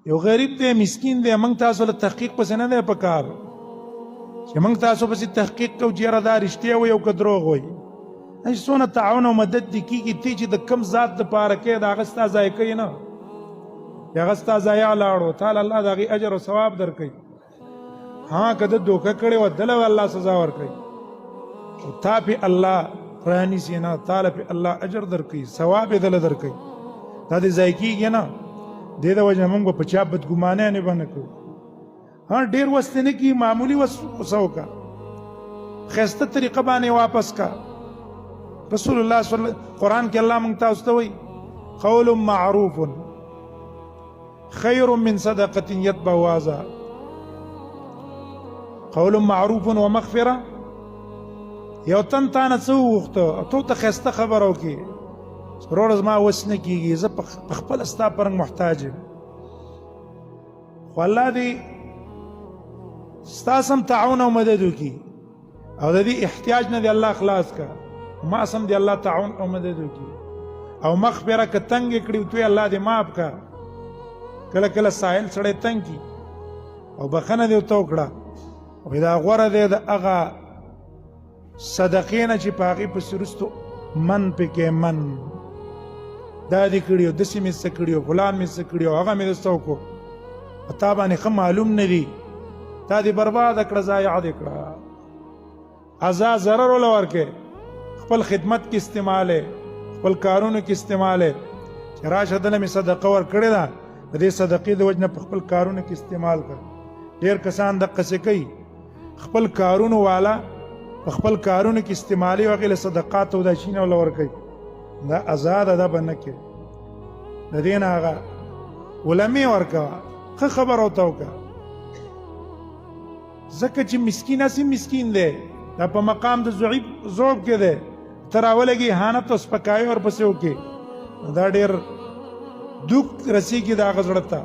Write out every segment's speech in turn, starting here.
یو غریب دی، مسکین دی، موږ تاسو له تحقیق پسې نه دی پکار چې موږ تاسو پسې تحقیق کو چې یاره دا رښتیا وایي او که دروغ وایي. چې څونه تعاون او مدد دې کېږي، تی چې د کم ذات دپاره کوې د هغه ستا ضایع کوي نه، د هغه ستا ضایع لاړو، تاله الله د هغې اجر او ثواب درکوي. ها که ده دوکه کړې وه، دله به الله سزا ورکوي، او تا پې الله رانیسي نه، تاله پې الله اجر درکوي، ثواب یې دله درکوي. دا دې ضایع کېږي نه. دې د وجې نه موږ به په چا بدګمانۍ نه به نه کوو. ها ډېر وس دې نه کېږي، معمولي وس وسه وکړه، ښایسته طریقه باندې واپس کا. رسول الله صلی الله قرآن کې الله موږ تاسو ته وایي قول معروف خیر من صدقه يتبع اذى. قول معروف ومغفره. یو تن تا نه څه وغوښته، ته ته ښایسته خبره وکړې، وروره زما وس نه کېږي، زه په خپله ستا په رنګ محتاج یم، خو الله دې ستا سم تعاون او مدد وکړي او د دې احتیاج نه دی الله خلاص کا، ما سم دی الله تعاون او مدد وکړي او مغفره که تنګ کړي ته الله دې معاف کا. کله کله ساحل سړی تنګ کی او بخنه دې ورته وکړه، او دا غوره دی د هغه صدقې نه چې په هغې پسې وروستو من پکې من دا دې کړي او داسې مې څه کړي او فلان مې څه کړي او هغه مې داسې وکړو، په تا باندې ښه معلوم نه دي، تا دې برباده کړه، ضایع دې کړه. ازا ضرر وله ورکې، خپل خدمت کې استعماله، خپل کارونو کې استعماله، چې راشه دله مې صدقه ورکړې ده، د دې صدقې د وجې نه په خپل کارونو کې استعمال کړه. ډېر کسان دقسې کوي، خپل کارونو والا په خپل کارونو کې استعمالي او هغې له صدقات او دا شیونه وله ورکوي. دا ازاده ده به نه کوي. د دې نه هغه ولمې ورکوه، ښه خبره ورته وکړه، ځکه چې مسکین هسې مسکین دی، دا په مقام د ضعیف ضعف کې دی، ته راولګي اهانت او سپکاوی ورپسې وکړې، دا ډېر دوک رسېږي د هغه زړه ته،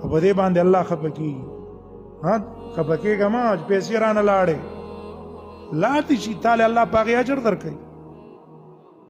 او په دې باندې الله خفه کېږي. ها خفه کېږه مه چې پیسې رانه لاړې، لاړ دې شي، تاله الله په هغې اجر درکوي.